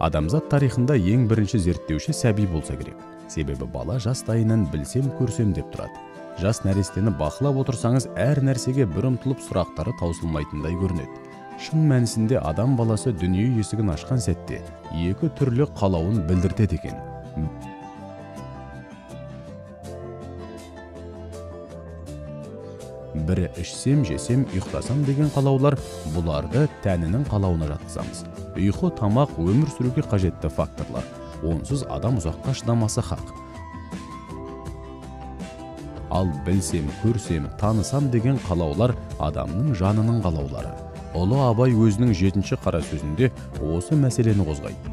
Адамзат тарихында ең бірінші зерттеуші сәби болса керек. Себебі бала жастайынан білсем көрсем деп тұрады. Жас нәрестені бақылап отырсаңыз, әр нәрсеге бір ұмтылып сұрақтары таусылмайтындай көрінеді. Шын мәнісінде адам баласы дүние есігін ашқан сәтте екі түрлі қалауын білдіртеді екен. Бірі ішсем, жесем, ұйықтасам деген қалаулар, бұларды тәнінің қалауына жатқызамыз. Ұйқы, тамақ, өмір сүруге қажетті факторлар. Онсыз адам ұзаққа шыдамасы хақ. Ал білсем, көрсем, танысам деген қалаулар адамның жанының қалаулары. Ұлы Абай өзінің 7-ші қара сөзінде осы мәселені қозғайды.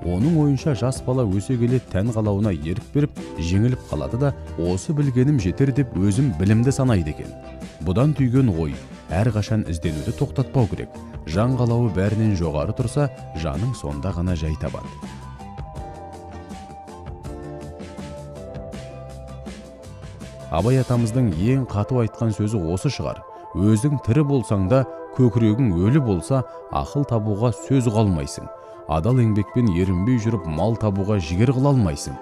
Оның ойынша жас бала өсе келе тән қалауына ерік беріп, жеңіліп қалады да, осы білгенім жетер деп өзім білімді санайды екен. Бұдан түйген ой, әрқашан ізденуді тоқтатпау керек. Жан қалауы бәрінен жоғары тұрса, жаның сонда ғана жай табады. Абай атамыздың ең қату айтқан сөзі осы шығар. Өзің тірі болсаң да, көкірегің өлі болса, ақыл табуға сөз қалмайсың. Адал еңбекпен ерінбей жүріп мал табуға жігер қыла алмайсың.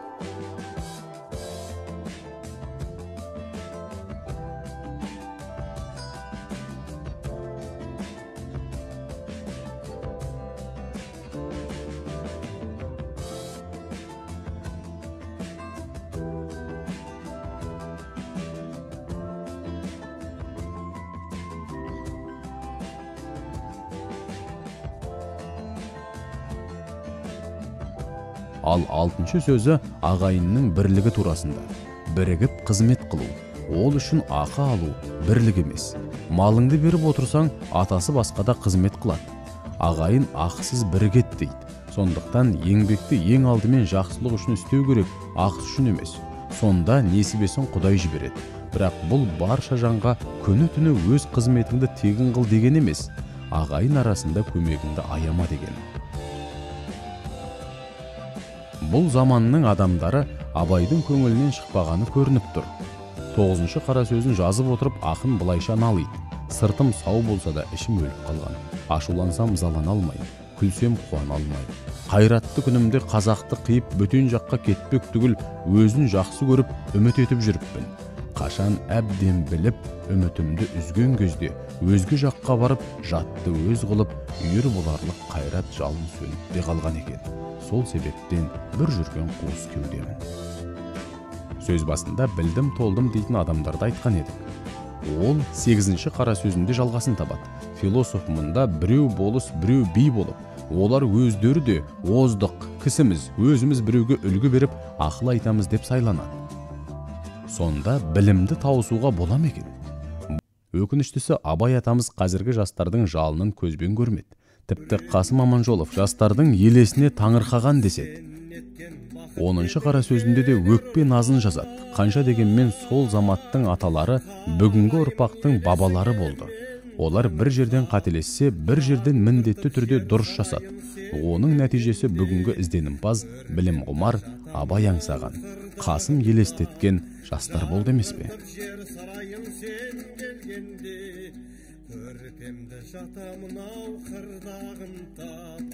Ал 6-шы сөзі ағайынның бірлігі турасында. Бірігіп қызмет қылу. Ол үшін ақы алу бірлік емес. Малыңды беріп отырсаң, атасы басқада қызмет қылады. Ағайын ақысыз бірігеді дейді. Сондықтан еңбекті ең алдымен жақсылық үшін істеу керек, ақысы үшін емес. Сонда несібесін Құдай жібереді. Бірақ бұл барша жанға күні-түні өз қызметіңді тегін қыл деген емес. Ағайын арасында көмегіңді аяма деген. Бұл заманның адамдары Абайдың көңілінен шықпағаны көрініп тұр. 9-шы қара сөзін жазып отырып ақын былайша налиды. Сыртым сау болса да ішім өліп қалған. Ашулансам ызалана алмаймын, күлсем қуана алмаймын. Қайратты күнімде қазақты қиып бөтен жаққа кетпек түгіл өзін жақсы көріп үміт етіп жүріппін. Қашан әбден біліп үмітімді үзген кезде өзге жаққа барып жатты өз қылып үйір боларлық қайрат жалын сөніп те қалған екен. Сол себептен бір жүрген қуыс кеудемін. Сөз басында білдім толдым дейтін адамдарды айтқан едік. Ол 8-ші қара сөзінде жалғасын табады. Философ мұнда біреу болыс, біреу би болып, олар өздері де оздық, кісіміз, өзіміз біреуге үлгі беріп, ақыл айтамыз деп сайланады. Сонда білімді тауысуға бола ма екен? Өкініштісі, Абай атамыз қазіргі жастардың жалынын көзбен көрмеді. Тіпті Қасым Аманжолов жастардың елесіне таңырқаған деседі. 10-шы қара сөзінде де өкпе назын жазады. Қанша дегенмен сол заматтың аталары бүгінгі ұрпақтың бабалары болды. Олар бір жерден қателессе, бір жерден міндетті түрде дұрыс жасады. Оның нәтижесі бүгінгі ізденімпаз, білімқұмар, Абай аңсаған, Қасым елестеткен жастар болды емес пе? Көрпемді жатамын ау қырдағын тап.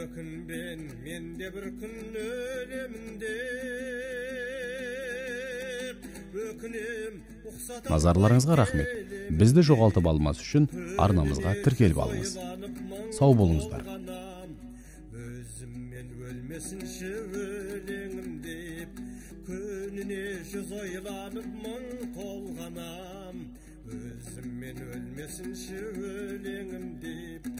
Өкінбен мен де бір күн өлемін деп. Өкінем ұқсатам. Назарларыңызға рахмет. Бізді жоғалтып алмас үшін арнамызға тіркеліп алыңыз. Сау болыңыздар. Өзіммен өлмесінші өлеңім деп. Күніне жүз ойланып мың толғанам. Өзіммен өлмесінші өлеңім деп.